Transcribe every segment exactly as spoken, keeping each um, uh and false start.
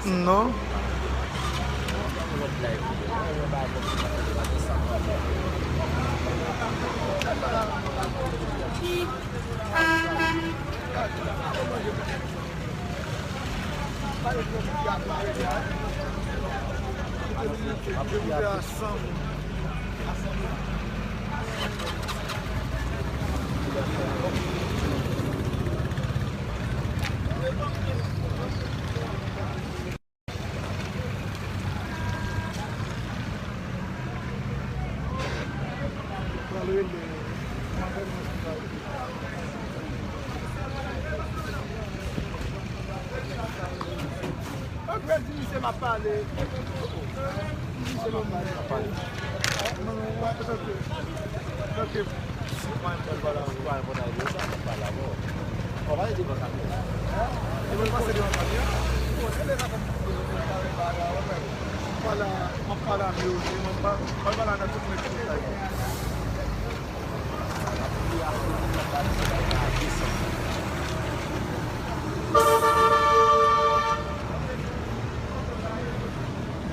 Non. Ok, di misye m ap pale. Di misye m ap pale.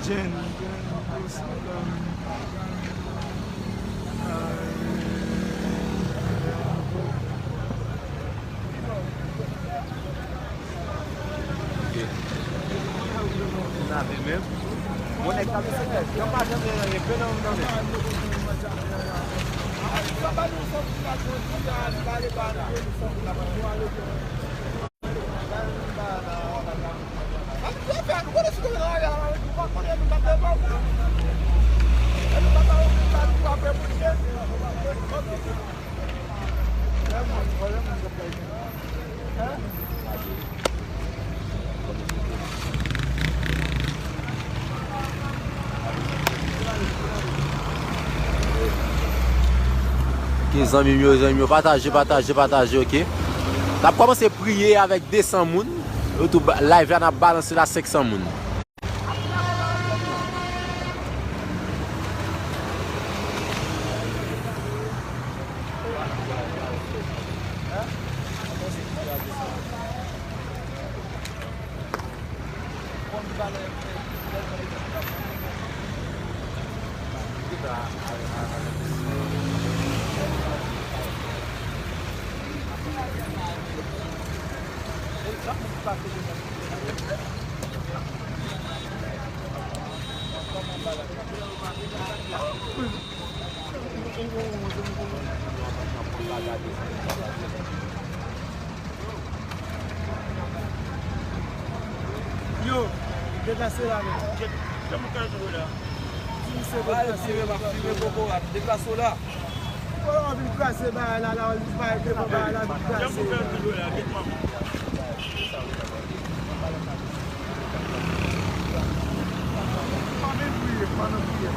Jen, jen, jen. Ok, zanmi m yo, zanmi m yo, pataje, pataje, pataje, ok. N ap kòmanse priye avèk de san moun. Yo tou ba-, live la, n ap balanse l a senk san moun. Yo, deplase la menm. Kèm kay jwe la. Ti misye deplase. Filme, m ap filme kokorat. Deplase w la. Ou pa vin kraze bagay la, la, ou pa devan bagay la, vin kraze. Kèm kay jwe la, vit manman. Pa vin priye, pa nan priye.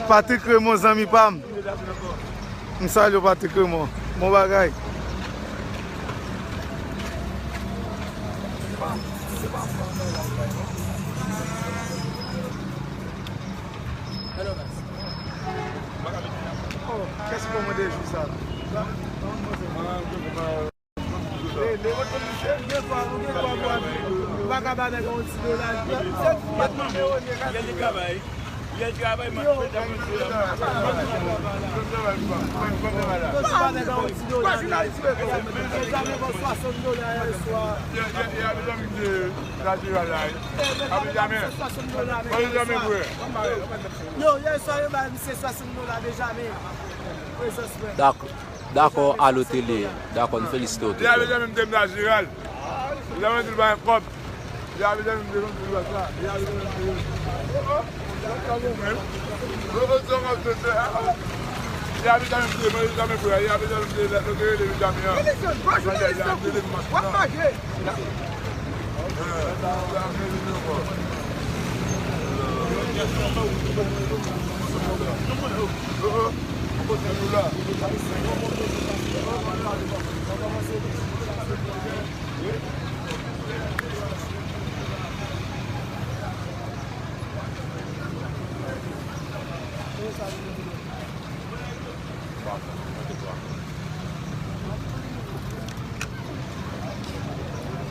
Patrick Raymond, zanmi pa m. M salye w, Patrick Raymond. Bon bagay. Oh, kèsi pou mwen de jou sa? Ou pa ka ba nèg yon ti dola. Yo travay, man. Yo pa ba nèg yon ti dola. Yo pa ba nèg yon swasant dola yè swa. Yo pa ba nèg yon swasant dola. Yo, yè swa yo bay misye swasant dola Benjamin. Prezans mwen. Dakò, dakò, Alo Tele. Dakò, nou felisite w tou. Deja Benjamin m te m ta Jeral. Lè mwen di l pa gen kòb, li abite nan de zòn pou lòt la. Li abite nan de zòn. Oh, oh, sa bon menm. Oh, oh, sa bon, se, se, ah, ah. Li abite nan de zòn, li abite nan de zòn. Li abite nan de zòn, li abite nan de zòn. Mande li, li abite nan de zòn.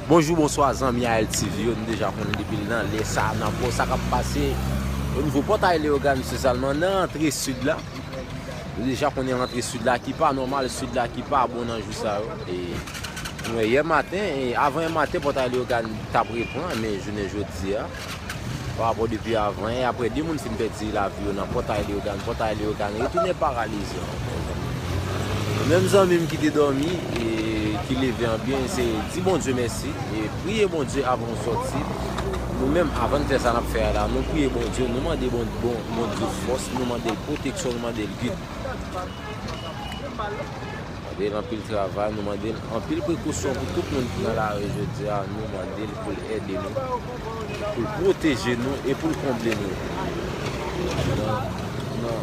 Bonjou, bonswa, zanmi A L T V yo. Nou deja konnen depi nan lè sa, nan pò sa k ap pase o nivo Pòtay Leyogàn, espesyalman nan rantre sid la. Nou deja konnen rantre sid la ki pa nòmal, sid la ki pa bon nan jou sa yo. E nou wè yè maten, e avan yè maten, Pòtay Leyogàn t ap reprann, men jounen jodi a, pa rapò depi avan yè, apre de moun fin pèdi lavi yo nan Pòtay Leyogàn, Pòtay Leyogàn retounen paralize ankò, zanmi. Menm zanmi m ki te dòmi, e ki leve an byen, se di Bondye mèsi, e priye Bondye avan w sòti. Nou menm, avan n fè sa n ap fè a la, nou priye Bondye, nou mande Bon, Bon, Bondye fòs, nou mande l pwoteksyon, nou mande l gid. Mande l anpil travay, nou mande l anpil prekosyon pou tout moun ki nan lari jodi a. Nou mande l pou l ede nou, pou l pwoteje nou e pou l konble nou. Nan, nan,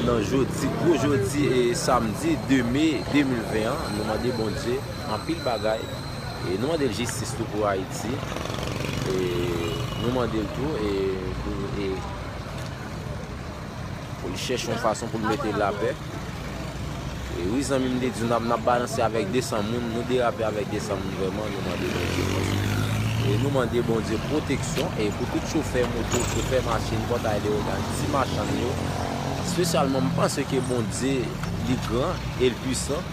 nan jodi, gwo jodi e samdi de me de mil ven an, nou mande Bondye anpil bagay. E nou mande l jistis tou pou Ayiti. E nou mande l tou e pou e pou l chèche yon fason pou l mete lapè. E wi, zanmi m te di w, n ap, n ap balanse avèk de san moun, nou derape avèk de san moun vrèman, nou mande Bondye fòs. E nou mande Bondye pwoteksyon, e pou tout chofè moto, chofè machin, Pòtay Leyogàn, ti machann yo, espesyalman, m panse ke Bondye, li gran e l pwisan,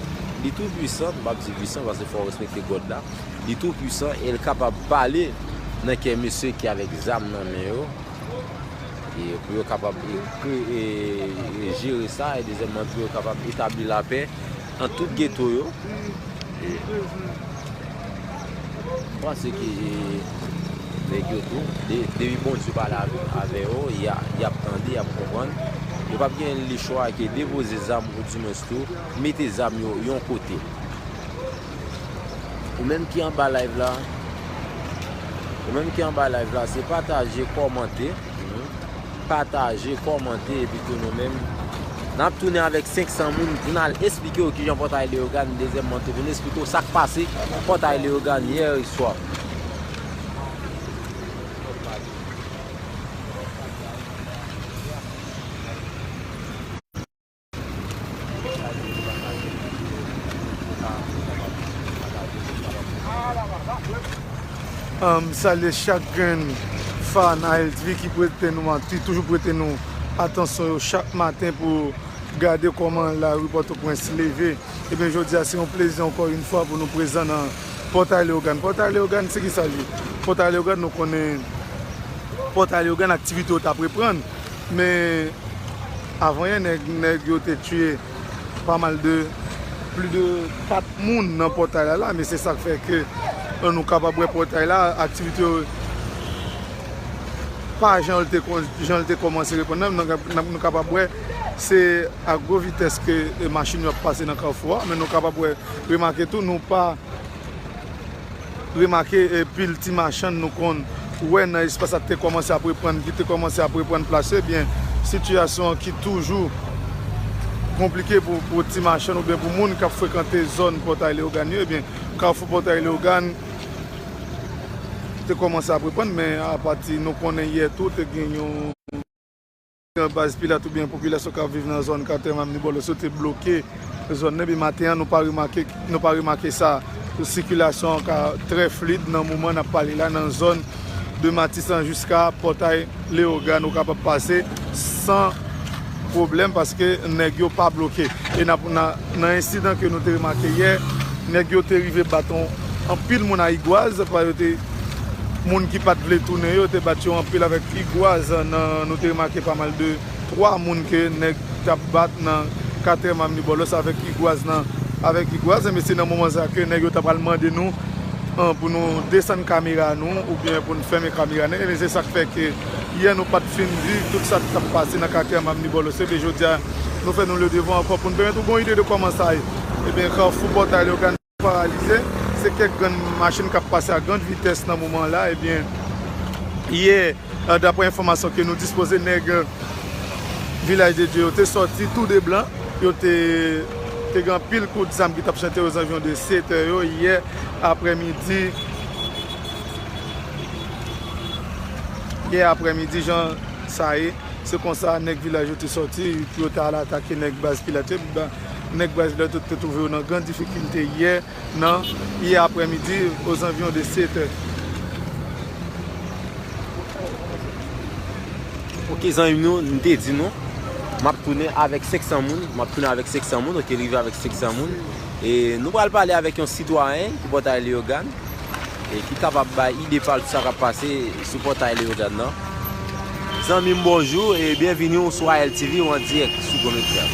li tou pwisan, m p ap di pwisan paske fò w respekte God la, li tou pwisan e l kapab pale nan kè mesye ki avèk zam nan men yo. E pou yo kapab e, kre-, e, e jere sa, e dezyèmman, pou yo kapab etabli lapè nan tout geto yo. E m panse ke, e, nèg yo tou, de, depi Bondye pale avè, avè yo, y a, y ap tande, y ap konprann. Yo p ap gen lechwa ke depoze zam, oudimwens tou, mete zam yo yon kote. Ou menm ki anba live la, ou menm ki anba live la, se pataje, kòmante, mhm. Pataje, kòmante, epi tou nou menm, n ap tounen avèk senk san moun pou n al esplike w kijan Pòtay Leyogàn, dezyèmman tou, pou n esplike w sa k pase Pòtay Leyogàn yè swa. M salye chak grenn fan A L T V ki prete nou, ki toujou prete nou atansyon yo chak maten pou gade kòman lari Pòtoprens leve. Ebyen, jodi a, se yon plezi ankò yon fwa pou nou prezan nan Pòtay Leyogàn. Pòtay Leyogàn, se ki sa l ye? Pòtay Leyogàn, nou konnen Pòtay Leyogàn, aktivite yo t ap reprann. Men, avan yè, nèg, nèg yo te tiye pa mal de, plis de kat moun nan Pòtay la, la, men se sa k fè ke, euh, nou kapab wè Pòtay la, aktivite yo pa jan l te kon-, jan l te kòmanse reprann nan, nou, nou, nou kapab wè se a gwo vitès ke, e, machin yo ap pase nan kafou a, men nou kapab wè, remake tou, nou pa remake, e, pil ti machann nou konn wè nan espas la ki te kòmanse ap reprann, ki te kòmanse ap reprann plas yo, ebyen, sitiyasyon an ki toujou konplike pou, pou ti machann oubyen pou moun k ap frekante zòn Pòtay Leyogàn yo, ebyen, kafou Pòtay Leyogàn te kòmanse ap reprann, men apati nou konnen yè tou te gen yon baz Pilat oubyen popilasyon k ap viv nan zòn Katè Mamni Bòlòs yo te bloke zòn nan, epi maten an nou pa remake, nou pa remake sa. Sikilasyon an ka trè flid nan moman n ap pale la nan zòn de Matisan jiska Pòtay Leyogàn, ou kapab pase san pwoblèm paske nèg yo pa bloke. E nan, nan, nan ensidan ke nou te remake yè, nèg yo te rive bat on, anpil moun a Igwaz, pa yo te, moun ki pa t vle tounen yo, te bat yo anpil avèk Igwaz nan, nou te remake pa mal de twa moun ke nèg t ap bat nan Katè Mamni Bòlòs avèk Igwaz nan, avèk Igwaz, men se nan moman sa ke nèg yo ta pral mande nou an, pou nou desann kamera nou, oubyen pou n fèmen kamera nou. Ebyen, se sa k fè ke yè nou pa t fin viv tout sa k t ap pase nan katye a Mamni Bòlò. Se byen jodi a, nou fè nou le devoir ankò pou n pèmèt ou gen yon ide de kòman sa ye. Ebyen, Kafou Pòtay Leyogàn paralize. Se kèk grenn machin k ap pase a grande vitès nan moman la. Ebyen, yè, daprè enfòmasyon ke nou dispoze, nèg Vilaj de Dye yo te sòti tou de blan. Yo te, te gen anpil kout zam ki t ap chante ozanviwon de sèt è yo yè aprèmidi. Yè aprèmidi, jan sa ye, se konsa nèg vilaj yo te sòti pou yo te al atake nèg baz Pilat yo. Nèg baz Pilat yo te twouve yo nan gran difikilte yè, nan yè aprèmidi, ozanviwon de sèt è. Ok, zanmi nou, m te di nou, m ap tounen avèk senk san moun, m ap tounen avèk senk san moun, ok, rive avèk senk san moun. E nou pral pale avèk yon sitwayen ki Pòtay Leyogàn, e ki kapab bay ide pa l sou sa k ap pase sou Pòtay Leyogàn nan. Zanmi m, bonjou e byenvini w sou A L T V, ou an dirèk sou Gwo Medya.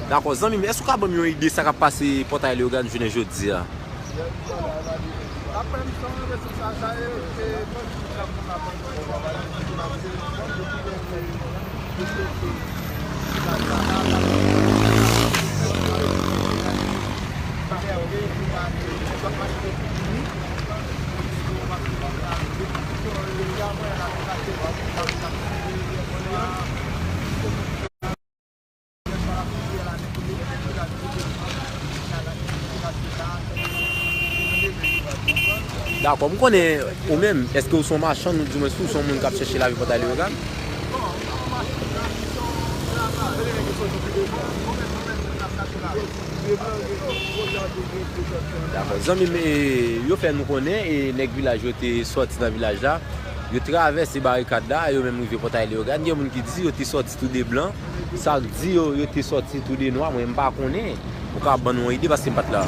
Dakò, zanmi m, èske w ka ban m yon ide sa k ap pase Pòtay Leyogàn jounen jodi a? Dakò, m konnen ou menm, èske w se yon machann, oudimwens ou se yon moun k ap chèche lavi Pòtay Leyogàn? Dakò. Zanmi m, e, yo fè nou konnen, e, nèg vilaj yo te sòti nan vilaj la, yo travèse barikad la, yo menm rive Pòtay Leyogàn. Gen moun ki di yo te sòti tou de blan. Sa k di yo, yo te sòti tou de nwa, mwen m pa konnen. Ou ka ban nou yon ide paske m pa t la.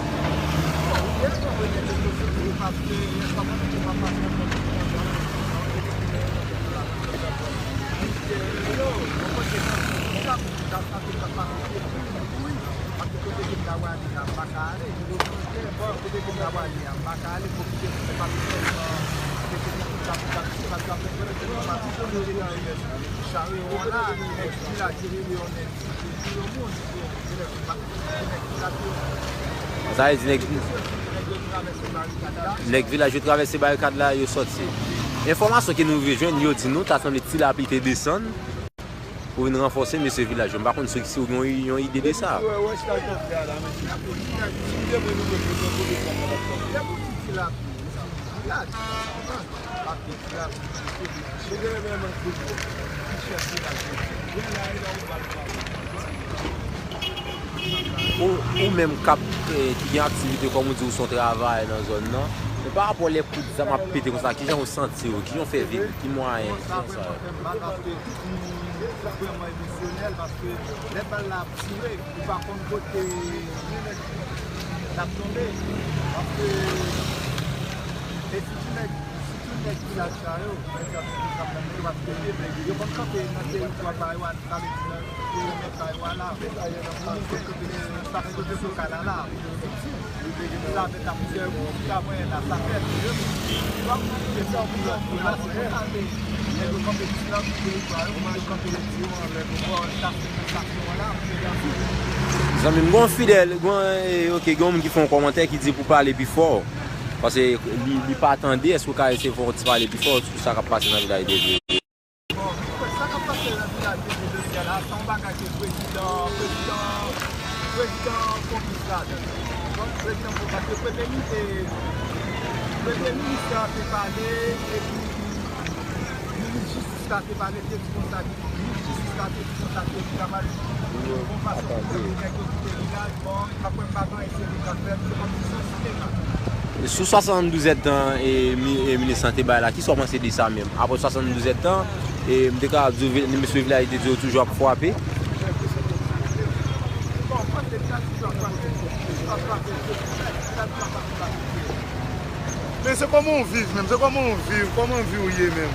Sa vle di nèg, nèg vilaj yo travèse barikad la, yo sòti. Enfòmasyon ke nou rive jwenn, yo di nou ta sanble ti lapli te desann pou vin ranfòse mesye vilaj yo. M pa konn si, si w gen yon, yon ide de sa. Ou, ou menm k ap, eh, ki gen aktivite, kòm ou di, ou se yon travayè nan zòn nan, men pa rapò lè kout zam ap pete konsa, kijan ou santi w? Kijan w fè viv? Ki mwayen? Kijan sa ye? Vrèman emosyonèl paske lè bal la ap tire, ou pa konn kote l ap tonbe. Paske e sitou nèg, sitou nèg vilaj sa yo, nèg sa yo, paske yo konn kanpe nan teritwa pa yo, sa vle di nan perimèt pa yo a la. Moun konn kanpe nan sa kote sou kay la la. Sa vle di ap fè wout la, mwen la, sa fèt. Lòm se sa pou lòm, la, se konsa l ye. Nèg yo kanpe ti lòm, yo kanpe yo ti yo, Zanmi m, gon fidèl, gon, eh, ok, gon moun ki fè yon kòmantè ki di pou pale pi fò. Paske li, li pa tande, èske w ka eseye fè yon ti pale pi fò sou sa k ap pase nan vilaj de Dye? Bon, sa k ap pase nan vilaj de Dye jodi a la, se yon bagay ke prezidan, prezidan, prezidan konplis ladan. Donk, prezidan konplis, paske premye mi-, eh, premye minis la te pale, epi minis jistis la te pale, te di konsa, minis jistis la te di konsa ke li ta pral yon fason pou nèg yo kite vilaj, bon, apre m pa gen anyen serye k ap fèt, se kòmsi se yon sinema. Sou swasanndouz èdtan e, mi-, e minis lan te bay la, kisa w panse de sa menm? Apre swasanndouz èdtan, e m te ka di w, vi-, mesye vilaj te di yo toujou ap frape. Men se kòman w viv menm, se kòman w viv, kòman vi w ye menm?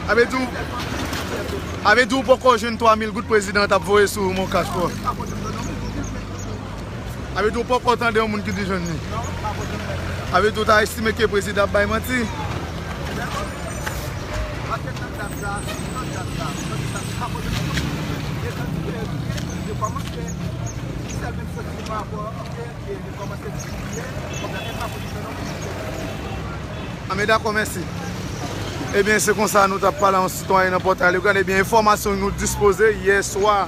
A vle di w, a vle di w poko jwenn twa mil goud prezidan t ap voye sou Mon Cash pou. A vle di w poko tande yon moun ki di jwenn li. A vle di w ta estime ke prezidan ap bay manti. A, men dakò, mèsi. Ebyen, se konsa nou t ap pale a yon sitwayen nan Pòtay Legrand. Ebyen, enfòmasyon nou dispoze yè swa,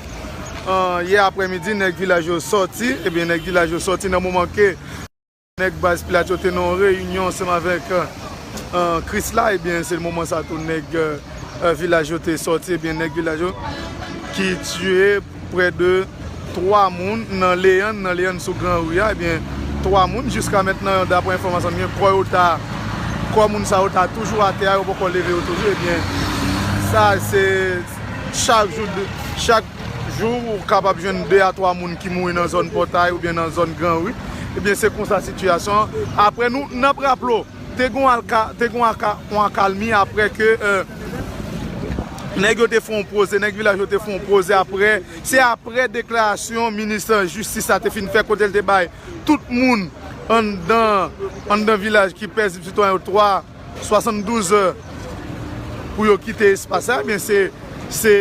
yè aprèmidi, nèg vilaj yo sòti. Ebyen, nèg vilaj yo sòti nan moman ke nèg baz Pilat yo te nan yon reyinyon ansanm avèk Krisla. Ebyen, se moman sa tou nèg vilaj yo te sòti. Ebyen, nèg vilaj yo ki tiye prè de twa moun nan Leyann, nan Leyann sou Gran Ri a. Ebyen, twa moun jiska mentnan, daprè enfòmasyon n gen, kò yo ta, kò moun sa yo ta toujou atè a, yo poko leve yo toujou. Ebyen, sa se chak jou, chak jou ou kapab jwenn de a twa moun ki mouri nan zòn Pòtay oubyen nan zòn Gran Ri. Ebyen, se konsa sitiyasyon an. Apre nou, n ap raple w, te gen yon alka-, te gen yon aka-, yon akalmi apre ke nèg yo te fè yon poze, nèg vilaj yo te fè yon poze apre. Se apre deklarasyon minis jistis la te fin fè kote l te bay tout moun anndan, anndan vilaj ki pèzib sitwayen yo twa, swasanndouz è pou yo kite espas la. Ebyen, se, se,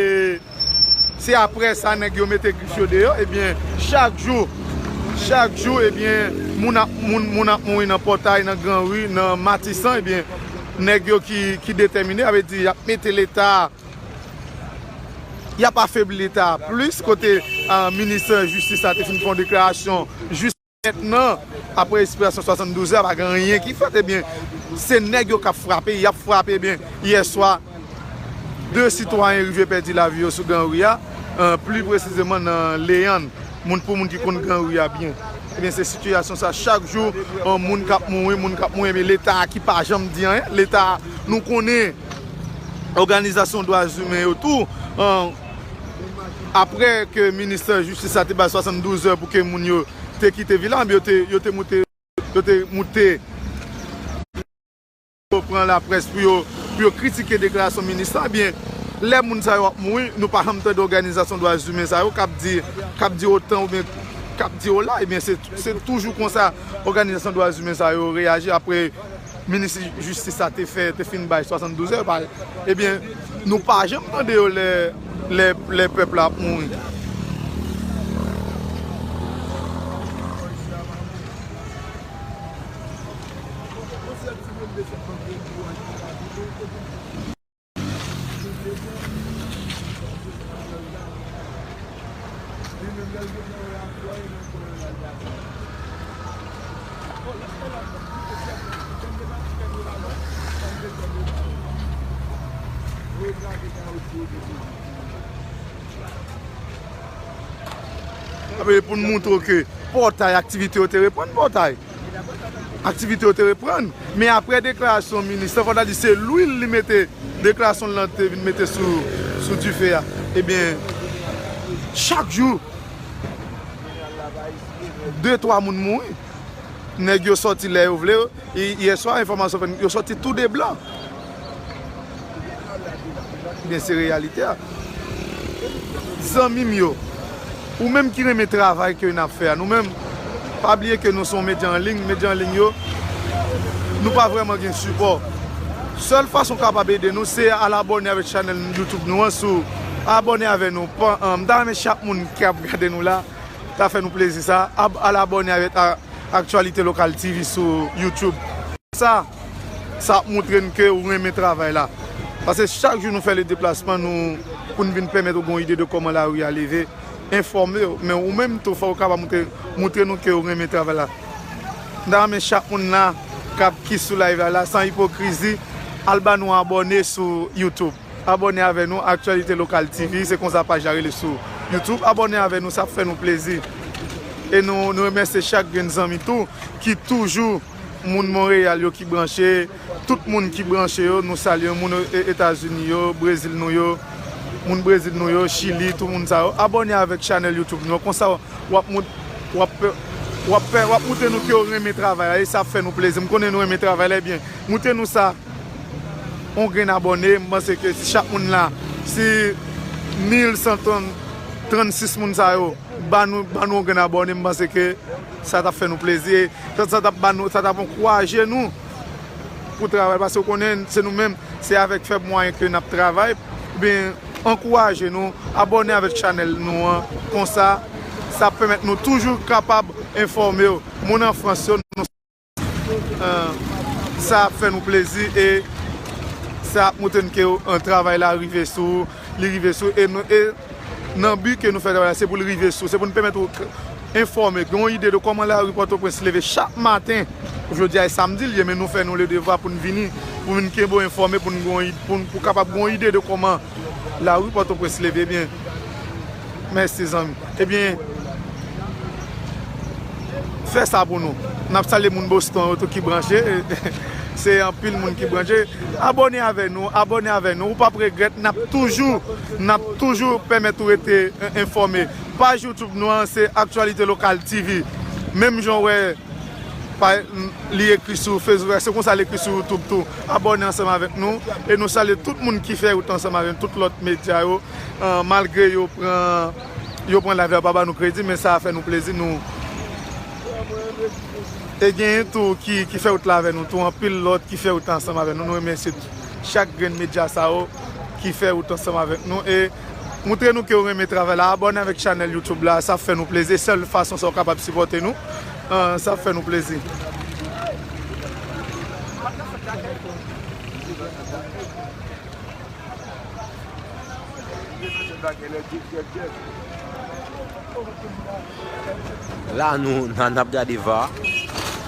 se apre sa nèg yo mete grif yo deyò. Ebyen, chak jou, chak jou, ebyen, moun ap, moun, moun ap mouri nan Pòtay, nan Gran Ri, nan Matisan. Ebyen, nèg yo ki, ki detèmine, sa vle di y ap mete Leta, y ap afebli Leta plis. Kote, ah, minis jistis la te fin fè yon deklarasyon jis mentnan, apre ekspirasyon swasanndouz è, pa gen anyen ki fèt. Ebyen, se nèg yo k ap frape, y ap frape. Ebyen, yè swa, de sitwayen rive pèdi lavi yo sou Gran Ri a, eh, pli presizeman nan Leyann. Moun pou moun ki konn Gran Ri a byen. Ebyen, se sitiyasyon sa, chak jou, eh, moun k ap mouri, moun k ap mouri, ebyen, Leta a ki pa janm di anyen. Leta a, nou konnen òganizasyon dwa imen yo tou, eh, apre ke minis jistis la te bay swasanndouz è pou ke moun yo te kite vil la, yo te, yo te moute, yo te moute, yo pran laprès pou yo, pou yo kritike deklarasyon minis la. Ebyen, lè moun sa yo ap mouri, nou pa janm tande òganizasyon dwa imen sa yo k ap di, k ap di otan oubyen k ap di ola. Ebyen, se, se toujou konsa òganizasyon dwa imen sa yo reyaji apre minis jistis la te fè, te fin bay swasanndouz è, pa, ebyen, nou pa janm tande yo lè, lè, lè pèp la ap mouri. Apre, pou n montre w ke Pòtay, aktivite yo te reprann Pòtay. Aktivite yo te reprann. Men apre deklarasyon minis lan, fò ta di se lwil li mete, deklarasyon l lan te vin mete sou, sou dife a. Ebyen, chak jou, de, twa moun mouri. Nèg yo sòti lè yo vle. E yè swa, enfòmasyon fè n, yo sòti tou de blan. Ebyen, se reyalite a. Zanmi m yo, ou menm ki renmen travay ke n ap fè a, nou menm, pa bliye ke nou se yon medya an liy, medya an liy yo, nou pa vrèman gen sipò. Sèl fason w kapab ede nou, se al abòne avèk chanèl YouTube nou an, sou, abòne avè nou. Pa, eh, m ta renmen chak moun ki ap gade nou la, ta fè nou plezi sa, ab-, al abòne avèk a-, Actualité Locale T V sou YouTube. Sa, sa ap montre n ke ou renmen travay la. Paske chak jou nou fè le deplasman, nou, pou n vin pèmèt ou gen yon ide de kòman lari a leve, enfòme w. Men ou menm tou, fò w kapab montre, montre nou ke ou renmen travay la. M ta renmen chak moun la k ap, ki sou live la, la, san ipokrizi, al ba nou abòne sou YouTube. Abòne avè nou, Actualité Locale T V, se konsa paj la rele sou YouTube. Abòne avè nou, sa ap fè nou plezi. E nou, nou remèsye chak grenn zanmi tou ki toujou Moun Monreyal yo ki branche, tout moun ki branche yo, nou salye moun e, Etazini yo, Brezil nou yo, moun Brezil nou yo, Chili, tout moun sa yo. Abòne avèk chanèl YouTube nou an, konsa w ap mout-, w ap, w ap fè, w ap montre nou ke w renmen travay la, e sa ap fè nou plezi. M konnen nou renmen travay la, ebyen, montre nou sa, yon grenn abòne, m panse ke si chak moun la, si mil san trannsis moun sa yo, ba nou, ba nou yon grenn abòne, m panse ke sa t ap fè nou plezi, e sa, sa t ap ba nou, sa t ap ankouraje nou pou travay, paske w konnen, se nou menm, se avèk fèb mwayen ke n ap travay, ben, ankouraje nou, abòne avèk chanèl nou an, konsa, sa ap pèmèt nou toujou kapab enfòme w. Moun an Frans yo, nou, eh, sa ap fè nou plezi e sa ap montre n ke, eh, travay la rive sou, li rive sou, e nou, e nan bi ke nou fè travay la, se pou l rive sou, se pou n pèmèt ou k-, enfòme, gen yon ide de kòman lari Pòtoprens leve chak maten. Jodi a e samdi l ye, men nou fè nou le devwa pou n vini, pou vin kenbe w enfòme, pou n gen yon id-, pou n, pou kapab gen yon ide de kòman lari Pòtoprens leve byen. Mèsi, zanmi. Ebyen, fè sa pou nou. N ap salye moun Boston yo tou ki branche. Se anpil moun ki branche. Abòne avè nou, abòne avè nou. Ou p ap regrèt, n ap toujou, n ap toujou pèmèt ou rete, eh, enfòme. Paj YouTube nou an, se Actualité Locale T V. Menm jan w wè, pa, li ekri sou Facebook, se konsa li ekri sou YouTube tou. Abòne ansanm avèk nou. E nou salye tout moun ki fè wout ansanm avè n, tout lòt medya yo. Eh, malgre yo pran, yo pran live la, yo pa ba nou kredi, men sa fè nou plezi, nou. E genyen tou ki, ki fè wout la avè nou tou, anpil lòt ki fè wout la ansanm avè nou. Nou remèsye chak grenn medya sa yo ki fè wout ansanm avèk nou. E montre nou ke w renmen travay la, abòne avèk chanèl YouTube la, sa fè nou plezi. Sèl fason sa w kapab sipòte nou, eh, sa fè nou plezi. La, nou, n a, n ap gade var.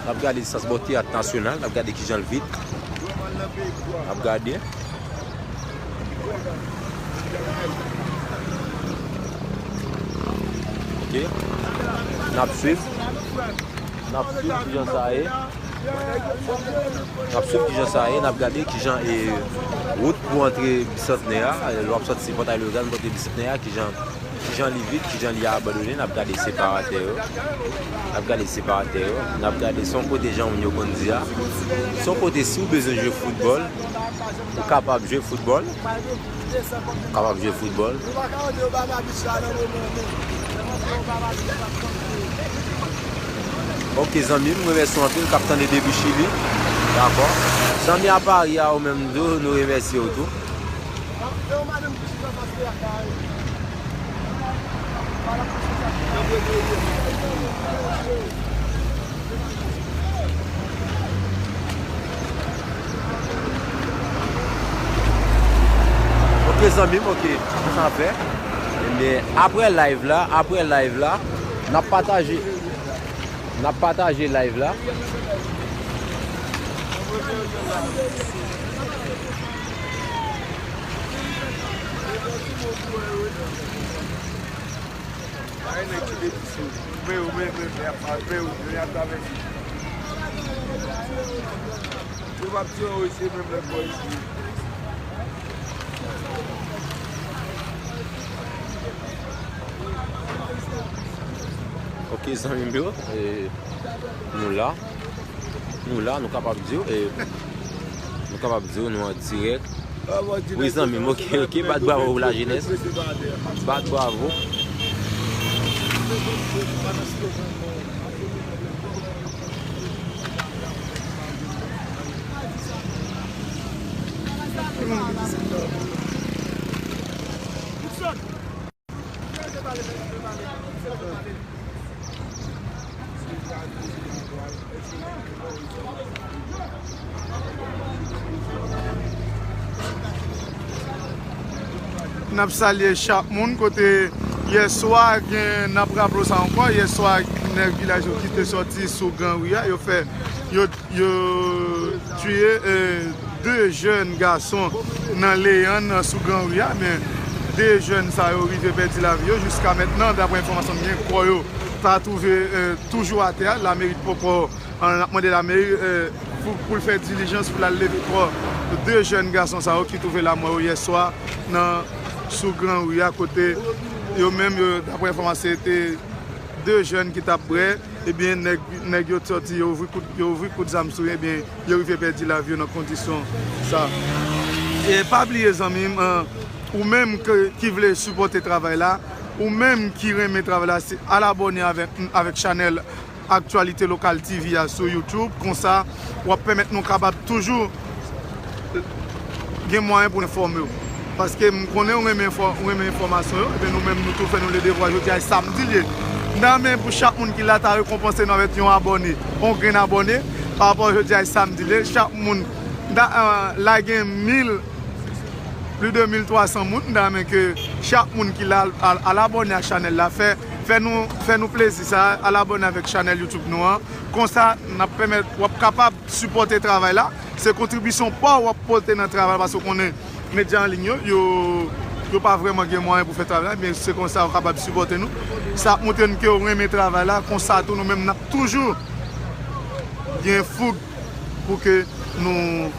N ap gade distans bò Teyat Nasyonal. N ap gade kijan l vid. N ap gade. Ok. N ap swiv. N ap swiv kijan sa ye. N ap swiv kijan sa ye, n ap gade kijan, e, wout pou antre Bisantnè a, lè w ap sòti Pòtay Lozàn pou antre Bisantnè a, kijan, kijan li vid, kijan li abandone, n ap gade separatè yo. N ap gade separatè yo, n ap gade se yon kote jan moun yo konn di a. Se yon kote si w bezwen jwe foutbòl, ou kapab jwe foutbòl. Kapab jwe foutbòl. Ok, zanmi m, m remèsye w anpil k ap tande depi Chili. Dakò. Zanmi a Pari a, ou menm tou, nou remèsye w tou. Ok, zanmi m, ok. Sa fè. Ebyen, apre live la, apre live la, n ap pataje, n ap pataje live la. Ay, nèg ki depi sou. Men yo, men, men, men, ap, men yo, men y ap travèse. Yo p ap di yo, se menm nèg bò isi. Ok, zanmi m yo, e, nou la. Nou la, nou kapab di w, e, nou kapab di w, nou an dirèk. Wi, zanmi m, ok, ok, bat bravo pou lajenès. Bat bravo. N ap salye chak moun kote yèswa gen, n ap raple w sa ankò, yèswa nèg vilaj yo ki te sòti sou Gran Ri a, yo fè, yo, yo tiye, eh, de jèn gason nan Leyann sou Gran Ri a, men de jèn sa yo rive pèdi lavi yo. Jiska mentnan, daprè enfòmasyon m gen, kò yo ta twouve, eh, toujou atè a, lameri poko An, n ap mande lameri, eh, pou, pou l fè dilijans pou l al leve kò de jèn gason sa yo ki twouve lamò yo yè swa nan, sou Gran Ri a, kote yo menm, yo, daprè enfòmasyon, se te de jèn ki t ap bwè. Ebyen, nèg, nèg yo sòti, yo ouvri kout, yo ouvri kout zam sou yo, ebyen, yo rive pèdi lavi yo nan kondisyon sa. E pa bliye, zanmi m, eh, ou menm ke, ki vle sipòte travay la, ou menm ki renmen travay la, se al abòne avèk, avèk chanèl Aktyalite Lokal T V a sou YouTube. Konsa, w ap pèmèt nou kapab toujou gen mwayen pou n enfòme w. Paske m konnen w renmen enfò-, w renmen enfòmasyon yo, epi nou menm nou tou fè nou le devwa. Jodi a, e samdi l ye. M ta renmen pou chak moun ki la ta rekonpanse nou avèk yon abòne, yon grenn abòne, pa rapò jodi a, e samdi l ye. Chak moun, m ta, eh, la gen mil, plis de mil twa san moun. M ta renmen ke chak moun ki la al, al abòne ak chanèl la, fè, fè nou, fè nou plezi sa, al abòne avèk chanèl YouTube nou an. Konsa, n ap pèmèt, w ap kapab sipòte travay la. Se kontribisyon pa w w ap pote nan travay la, paske w konnen medya an liy yo, yo, yo pa vrèman gen mwayen pou fè travay la, men se konsa w kapab sipòte nou. Sa ap montre n ke w renmen travay la, konsa tou nou menm n ap toujou gen foug pou ke nou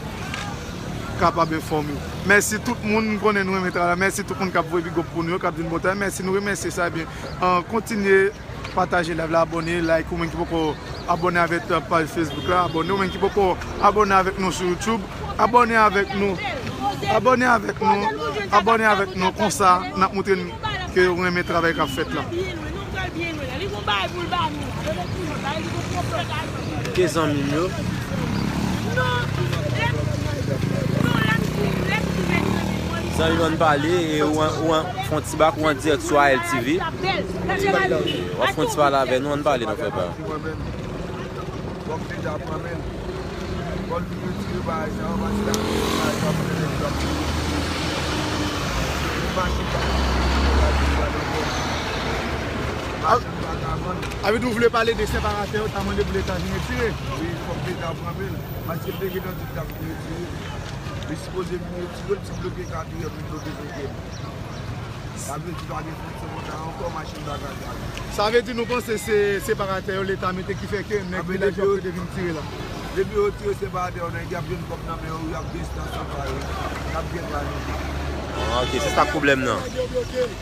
kapab enfòme w. Mèsi tout moun, m konnen nou renmen travay la. Mèsi tout moun k ap voye big up pou nou yo, k ap di n bon travay. Mèsi, nou remèsye sa, ebyen, an, kontinye pataje live la, abòne, like, ou menm ki poko abòne avèk, eh, paj Facebook la, abòne, ou menm ki poko abòne avèk nou sou YouTube, abòne avèk nou, abòne avèk nou, abòne avèk nou, konsa, n ap montre n ke w renmen travay k ap fèt la. Ke zanmi m yo. Zanmi m, ann pale, e ou an, ou an, fè yon ti bak, ou an dirèk sou A L T V. W ap fè yon ti pale avè nou, ann pale non, frè pa. Avèk nou vle pale de separatè yo, ta mande pou Leta vin retire. Wi, fòk Leta pran men l. Paske l te gentan di l t ap vin retire. Li sipoze vin retire l, ti bloke katriyè pou bloke senkyèm. Sa vle di pa gen fonksyon konsa ankò, machin pa ka chaje. Sa vle di nou panse se separatè yo Leta mete ki fè ke nèg vilaj yo ap rete vin tire la. Depi yo tire separatè yo, nèg y ap jwenn kòb nan men yo, y ap gen estasyon pa yo, y ap gen pa yo. Ah, ok, se sa k pwoblèm nan.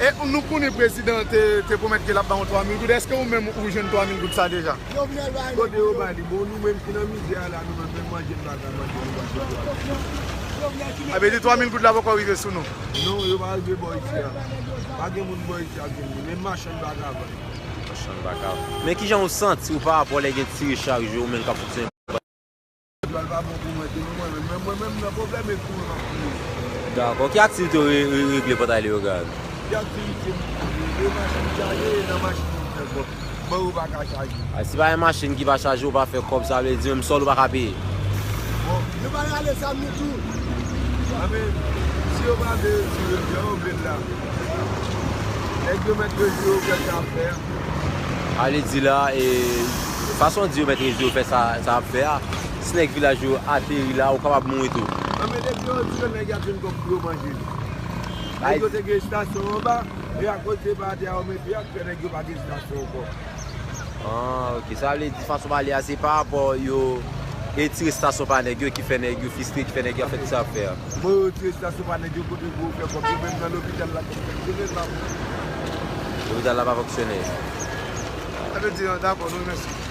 E nou konnen prezidan te, te pwomèt ke l ap ba nou twa mil goud. Èske ou menm ou jwenn twa mil goud sa deja? Kote yo bay li? Bon, nou menm ki nan mizè a la, nou menm, menm manje n pa ka manje, nou pa jwenn twa mil. Sa vle di twa mil goud la poko rive sou nou? Non, yo pa rive bò isi a. Pa gen moun bò isi a k jwenn li. Menm machann pa ka vann. Machann pa ka vann. Men kijan ou santi w pa rapò lè gen tire chak jou, ou menm k ap fonksyone? Pral pa bon pou mwen, se nou mwen menm. Men mwen menm nan pwoblèm e tou m ap kriye. Dakò. Ki aktivite w re- re- regle pandan Leyogàn? Ki aktivite m kriye? E machin chaje, e nan machin yo m fè kòb. Mwen yo pa ka chaje. A, si pa gen machin ki pa chaje, ou pa fè kòb, sa vle di menm sòl ou pa ka peye. Bon. Nou pa rale zam nou tou. Anben, si yo pa vle retire, jan yo vle l la. Nèg yo mèt retire yo fè sa ap fè a. Sa vle di la, e, fason di yo mèt retire yo fè sa, sa ap fè a, si nèg vilaj yo ateri la, ou kapab mouri tou. Anben, depi yo retire nèg y ap jwenn kòb pou yo manje. Nèg yo te gen estasyon anba, e akoz se pa atè a yo mete a, k fè nèg yo pa gen estasyon ankò. Ah, ok. Sa vle di fason pale a, se pa rapò yo retire estasyon pa nèg yo ki fè nèg yo fristre, ki fè nèg yo ap fè tout sa y ap fè a. Bon, yo retire estasyon pa nèg yo kote pou yo fè kòb yo menm nan lopital la k ap fonksyone pa bon. Lopital la pa fonksyone. Sa vle di, dakò, nou remèsye.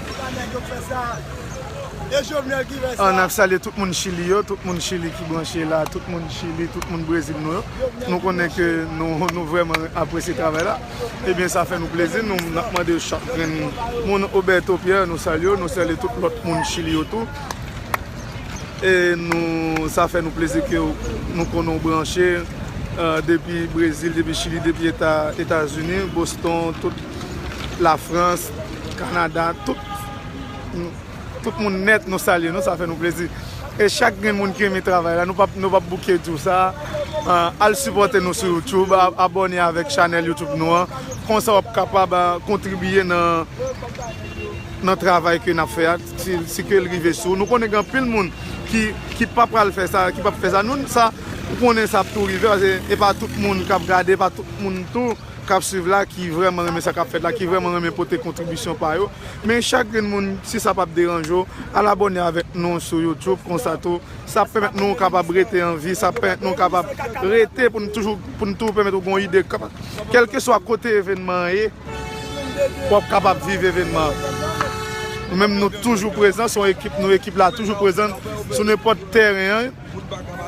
Se pa nèg yo k fè sa. E Jovenel ki fè sa. N ap salye tout moun Chili yo, tout moun Chili ki branche la, tout moun Chili, tout moun Brezil nou yo. Nou konnen ke nou, nou vrèman apresye travay la. Ebyen, sa fè nou plezi. Nou, n ap mande chak grenn moun, Oberto Pierre, nou salye w, nou salye tout lòt moun Chili yo tou. E nou, sa fè nou plezi ke w, nou konnen w branche, eh, depi Brezil, depi Chili, depi Eta, Etazini, Boston, tout Lafrans, Kanada, tout, tout moun nèt, nou salye nou, sa fè nou plezi. E chak grenn moun ki renmen travay la, nou p ap, nou p ap bouke di w sa, eh, al sipòte nou sou YouTube, a- abòne avèk chanèl YouTube nou an. Konsa w ap kapab, eh, kontribiye nan, nan travay ke n ap fè a, si, si ke l rive sou ou. Nou konnen gen anpil moun ki, ki pa pral fè sa, ki p ap fè sa. Nou, sa, ou konnen sa ap tou rive, paske e pa tout moun k ap gade, e pa tout moun tou k k ap swiv la, ki vrèman renmen sa k ap fèt la, ki vrèman renmen pote kontribisyon pa yo. Men chak grenn moun, si sa p ap deranje w, al abòne avèk nou sou YouTube, konsa tou, sa ap pèmèt nou kapab rete an vi, sa ap pèmèt nou kapab rete pou nou toujou, pou nou toujou pèmèt ou gon ide, kèlkeswa kote evènman an ye, w ap kapab viv evènman an. Nou menm, nou toujou prezan, se yon ekip, nou ekip la toujou prezan sou nenpòt tèren an,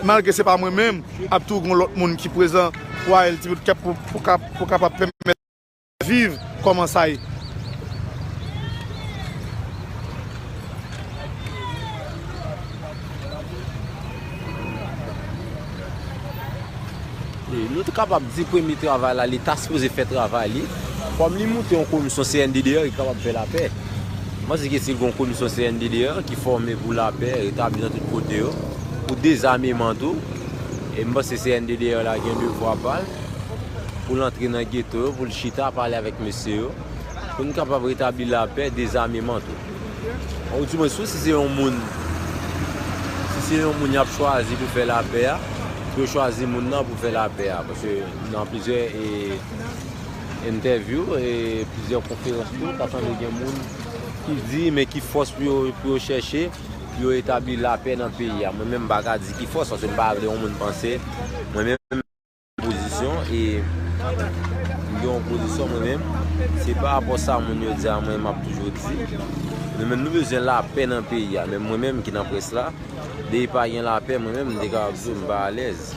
malgre se pa mwen menm, ap toujou gon lòt moun ki prezan pou Ayèl Ti Bout Kèp pou, pou, kap- pou kapab pèmèt viv kòman sa ye. E nou te kapab di premye travay la, Leta sipoze fè travay li. Kòm li moute yon komisyon C N D D R, li kapab fè lapè. Mwen panse ke si l gon komisyon C N D D R ki fòme pou lapè, retabli nan tout kote yo, pou dezameman tou, e m panse C N D D R la gen devwa pa l pou l antre nan geto yo, pou l chita pale avèk mesye yo, pou n kapab retabli lapè, dezameman tou. Ou di mwen, si se yon moun, si se yon moun y ap chwazi pou fè lapè a, pou yo chwazi moun nan pou fè lapè a. Paske nan plizyè, e, entèvyou e plizyè konferans tou, ta sanble gen moun ki di, men ki fòs pou yo, pou yo chèche, pou yo etabli lapè nan peyi a. Mwen menm, m pa ka di ki fòs, paske m pa vle yon moun panse. Mwen menm, pozisyon, e m gen yon pozisyon mwen menm. Se pa rapò sa moun yo di a, mwen, m ap toujou di. Nou menm, nou bezwen lapè nan peyi a. Men mwen menm ki nan près la, depi pa gen lapè, mwen menm, m te kapab di w, m pa alèz.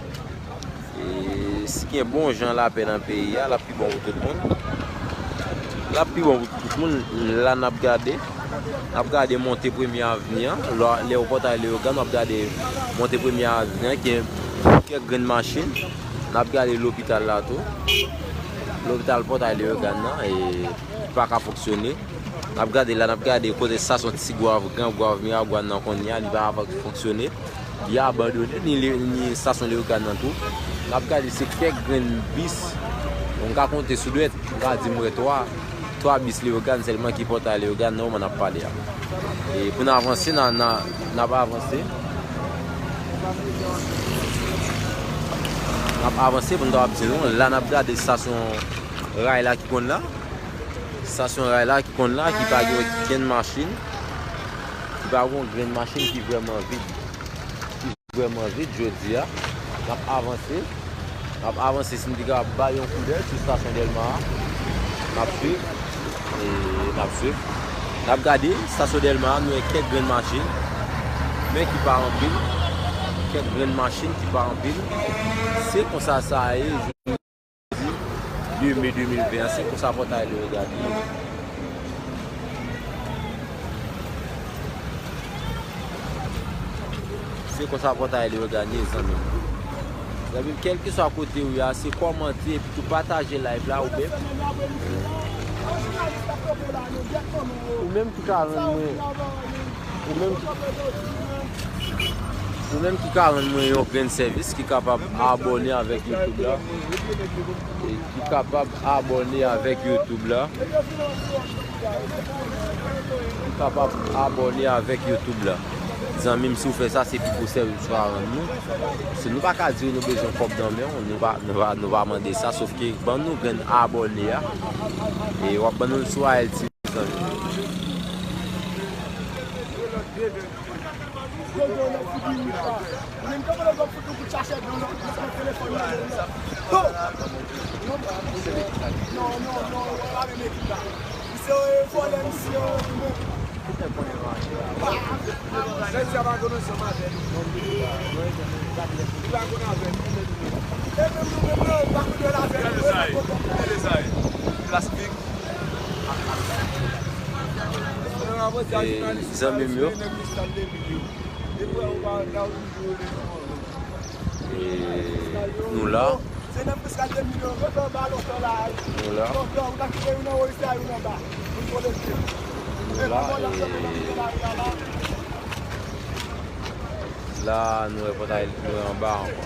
E si gen bon jan lapè nan peyi a, l ap pi bon pou tout moun. L ap pi bon pou tout moun. La n ap gade, n ap gade monte Premye Avni an, lè, lè w Pòtay Leyogàn, w ap gade monte Premye Avni an, gen kèk grenn machin. N ap gade lopital la tou. Lopital Pòtay Leyogàn nan, e, pa ka fonksyone. N ap gade la, n ap gade kote estasyon Ti Gwav, Gran Gwav, Miragwàn nan kounye a, li pa ka fonksyone. Li abandone, ni, ni estasyon Leyogàn nan tou. N ap gade se kèk grenn bis, m ka konte sou dwèt, m ka di m wè twa, twa bis Leyogàn sèlman ki Pòtay Leyogàn nan moman n ap pale a. E pou n avanse, n a, n a, n ap avanse. N ap avanse pou n kapab di nou. La n ap gade estasyon ray la ki konn la. Estasyon ray la ki konn la, ki pa gen okenn machin. Ki pa gen yon grenn machin, ki vrèman vid. Ki vrèman vid jodi a. N ap avanse. N ap avanse, si n te kapab bay yon koudèy sou estasyon Dèlma a. N ap swiv. E n ap swiv. N ap gade estasyon Dèlma a, nou wè kèk grenn machin, men ki pa anpil. Kèk grenn machin ki pa anpil. Se konsa sa ye. De me de mil ven an, se konsa Pòtay Leyogàn ye. Se konsa Pòtay Leyogàn ye, zanmi m. Zanmi m, kèlkeswa kote w ye a, se kòmante epi tou pataje live la, ou menm. Ou menm ki ka rann mwen Ou menm ki, ou menm ki ka rann mwen yon grenn sèvis, ki kapab abòne avèk YouTube la, e ki kapab abòne avèk YouTube la, ki kapab abòne avèk YouTube la. Zanmi m, si w fè sa, se pi gwo sèvis ou ka rann nou. Si nou pa ka di w nou bezwen kòb nan men w, nou pa, nou pa, nou pa mande sa, sòf ke ban nou grenn abòne a, e w ap ban nou l sou A L T V. Plastik. E zanmi m yo. E nou la. Nou la. Nou la, e la nou wè pòtay, nou wè anba ankò.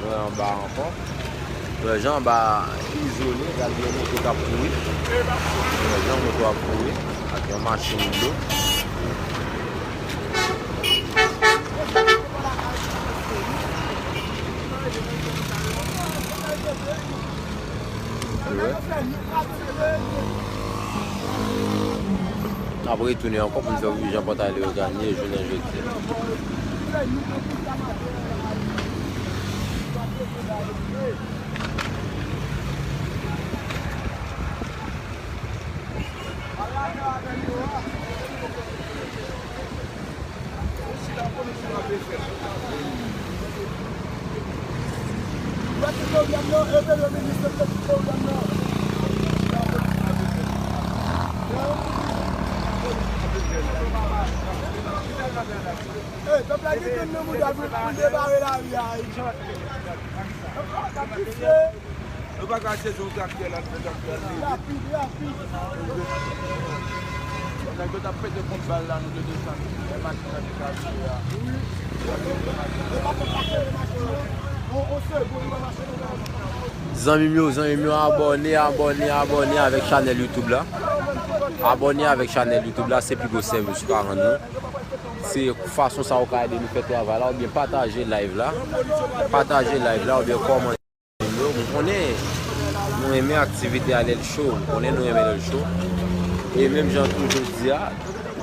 Nou wè anba ankò. Nou wè jan anba a izole, gade yon moto k ap kouri. Nou wè jan moto ap kouri ak yon machin dlo. Retounen ankò pou n fè w jan Pòtay Leyogàn ye jounen jodi a. Hey, pèp la gen tann nan mouda pou, pou l debare lari a. Nou pa ka sezi yon traktè la, nou fè traktè a leve. Rapid, rapid. Nèg yo t ap pete kont bal la, nou te desann. Lè machin nan te ka vire a. Zanmi m yo, zanmi m yo, abòne, abòne, abòne avèk chanèl YouTube la. Abòne avèk chanèl YouTube la, se pi gwo sèvis ou ka rann nou. Se fason sa ou ka ede nou fè travay la, oubyen pataje live la. Pataje live la, oubyen kòmante. Yo, m konnen nou renmen aktivite a lè l cho, m konnen nou renmen lè l cho. E menm jan tou jodi a,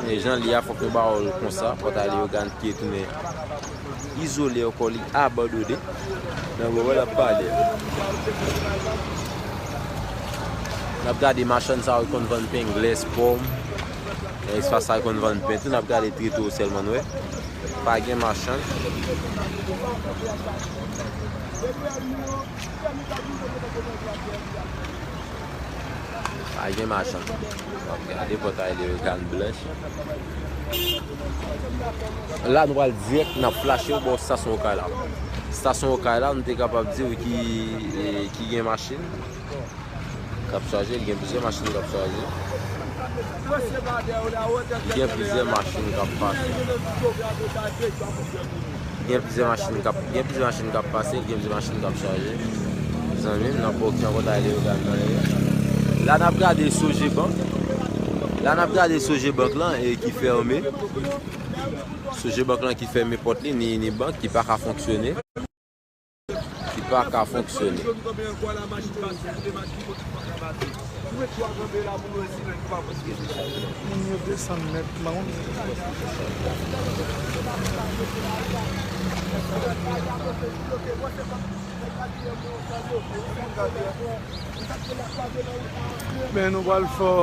e jan l ye a, fòk nou ba w l konsa, Pòtay Leyogàn ki tounen izole ankò, li abandone. Nan moman n ap pale a, n ap gade machann sa yo konn vann pen, glès, pòm. Nan espas sa yo konn vann pen tou, n ap gade trete yo sèlman, n wè. Pa gen machann. Pa gen machann. W ap gade Pòtay Leyogàn blanch. La, nou pral dirèk, n ap flache w bò stasyon Okay la. Stasyon Okay la, nou te kapab di w ki, e, ki gen machin k ap chaje, gen plizyè machin k ap chaje. Gen plizyè machin k ap pase. Gen plizyè machin k ap, gen plizyè machin k ap pase, gen plizyè machin k ap chaje. Zanmi m, n ap wè w ki jan Pòtay Leyogàn nan ye. La n ap gade Sogebank. La n ap gade Sogebank lan e ki fèmen. Sogebank lan ki fèmen pòt li, ni, ni bank ki pa ka fonksyone. Ki pa ka fonksyone. Moun yo desann nètman wi. Men nou pral fè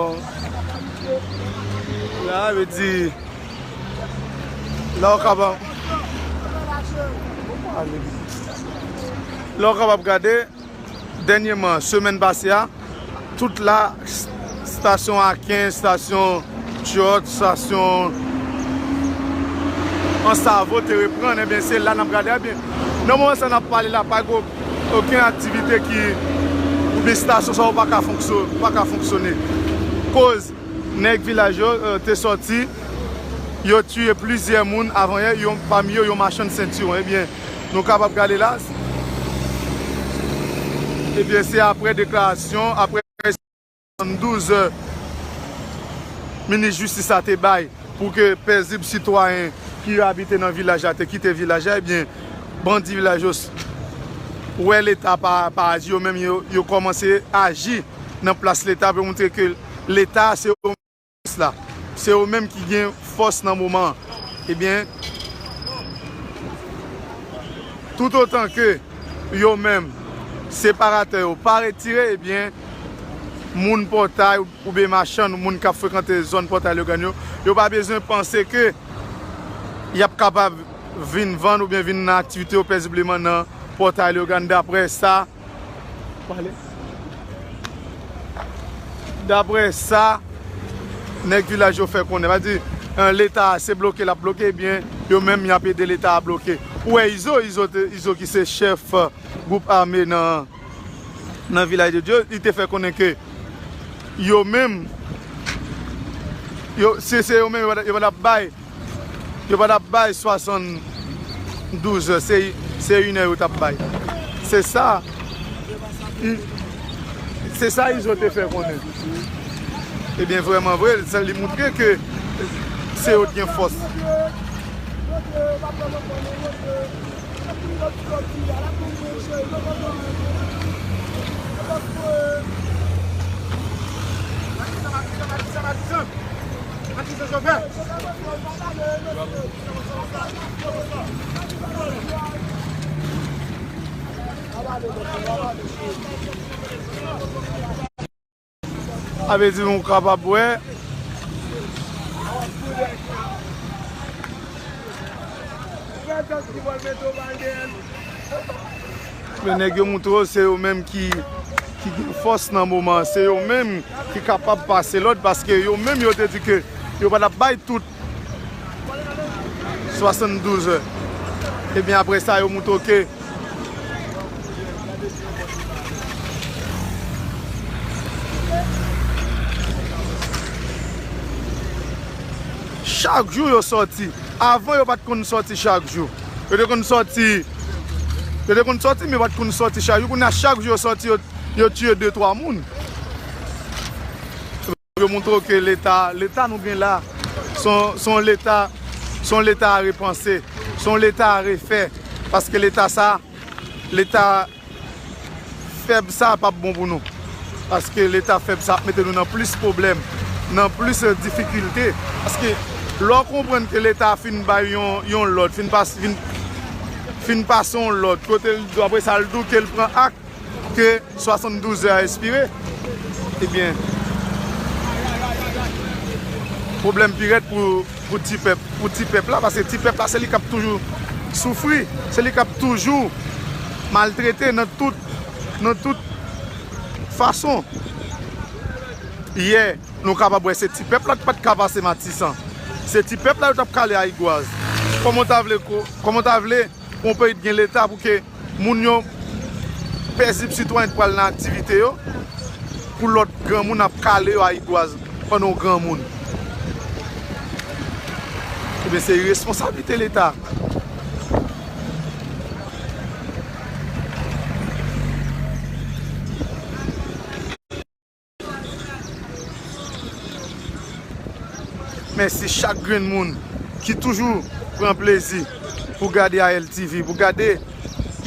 la, vle di, la w kapab, la w kapab gade, dènyèman, semèn pase a, tout la, s-, stasyon Aken, stasyon Tyòt, stasyon Ansavo te reprann, ebyen, se la n ap gade, ebyen, nan moman sa n ap pale la, pa gen okenn aktivite ki, oubyen stasyon sa yo pa ka fonksyo-, pa ka fonksyone. Koz, nèg vilaj yo, eh, te sòti, yo tiye plizyè moun avan yè, yon, pami yo, yon machann sentiwon. Ebyen, nou kapab gade la. Ebyen, se apre deklarasyon, apre swasanndouz, eh, minis jistis la te bay pou ke pezib sitwayen ki abite nan vilaj la te kite vilaj la, ebyen, bandi vilaj yo s-, wè Leta pa, pa aji, yo menm yo, yo kòmanse aji nan plas Leta pou montre ke Leta se yo menm la. Se yo menm ki gen fòs nan moman an. Ebyen, toutotan ke yo menm, separatè yo, pa retire, ebyen, moun Pòtay oubyen machann, moun k ap frekante zòn Pòtay Leyogàn yo, yo pa bezwen panse ke y ap kapab vin vann oubyen vin nan aktivite yo pezibleman nan Pòtay Leyogàn, daprè sa, pale. Daprè sa nèg vilaj yo fè konnen, pa di, eh, Leta a se bloke l ap bloke, ebyen, yo menm y ap ede Leta a bloke. Ou wè Izo, Izo te, Izo ki se chèf, eh, gwoup ame nan, nan Vilaj de Dye, li te fè konnen ke yo menm, yo, se, se yo menm, yo pa t, yo pa t ap bay, yo pa t ap bay swasanndouz è, se, se inè yo t ap bay. Se sa, i-, se sa Izo te fè konnen. Ebyen, vrèman vre, sa li montre ke se yo t gen fòs. Sa vle di nou kapab wè. Men nèg yo montre w se yo menm ki, ki gen fòs nan moman an. Se yo menm ki kapab pase lòd paske yo menm yo te di ke yo pa t ap bay tout swasanndouz è. Ebyen, apre sa, yo montre w ke chak jou yo sòti. Avan, yo pa t konn sòti chak jou. Yo te konn sòti, yo te konn sòti, men yo pa t konn sòti chak jou. Kounye a, chak jou yo sòti, yo, yo tiye de, twa moun. Yo montre w ke Leta, Leta nou gen la, se yon, se yon Leta, se yon Leta a repanse, se yon Leta a refè. Paske Leta sa, Leta fèb sa p ap bon pou nou. Paske Leta fèb sa ap mete nou nan plis pwoblèm, nan plis, eh, difikilte. Paske lè w konprann ke Leta fin bay yon, yon lòd, fin pas, fin, fin pase yon lòd, kote l, apre sa, l di w ke l pran ak ke swasanndouz è a espire, ebyen, pwoblèm pi rèd pou, pou ti pèp, pou ti pèp la, paske ti pèp la, se li k ap toujou soufri, se li k ap toujou maltrete nan tout, nan tout fason. Yè, nou kapab wè se ti pèp la ki pa t ka pase Matisan. Se ti pèp la yo t ap kale Ayigwaz. Kòman w ta vle ko-, kòman w ta vle pou yon peyi t gen Leta pou ke moun yo pezib sitwayen t pral nan aktivite yo, pou lòt granmoun ap kale yo Ayigwaz pandan w granmoun. Ebyen, se iresponsablite Leta. Mèsi chak grenn moun ki toujou pran plezi pou gade A L T V, pou gade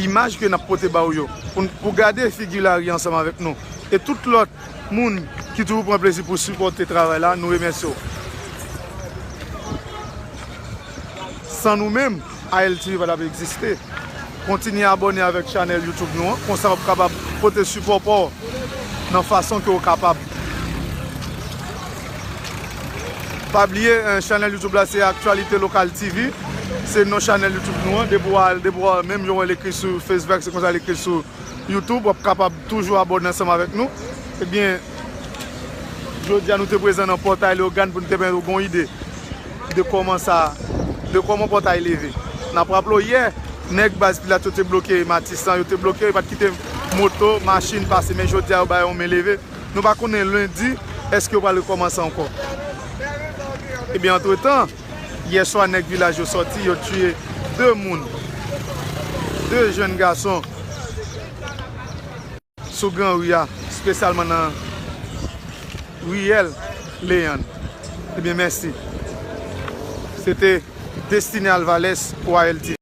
imaj ke n ap pote ba w yo, pou, pou gade figi Larue ansanm avèk nou. E tout lòt moun ki toujou pran plezi pou sipòte travay la, nou remèsye w. San nou menm, A L T V pa t ap egziste. Kontinye abòne avèk chanèl YouTube nou an, konsa w ap kapab pote sipò pa w nan fason ke w kapab. Pa bliye, eh, chanèl YouTube la se Actualité Locale T V. Se non chanèl YouTube nou an. Depi w al, depi w al, menm jan w wè l ekri sou Facebook, se konsa l ekri sou YouTube, w ap kapab toujou abòne ansanm avèk nou. Ebyen, jodi a nou te prezan nan Pòtay Leyogàn pou nou te pèmèt ou gon ide de kòman sa, de kòman Pòtay leve. N ap raple w yè, nèg baz Pilat yo te bloke Matisan, yo te bloke, yo pa t kite moto, machin pase, men jodi a yo bay yon men leve. Nou pa konnen lendi, èske yo pral rekòmanse ankò. Ebyen, antretan, yè swa nèg vilaj yo sòti, yo tiye de moun, de jèn gason sou Gran Ri a, espesyalman nan riyèl Leyann. Ebyen, mèsi. Se te Destiné Alvarez pou A L T V.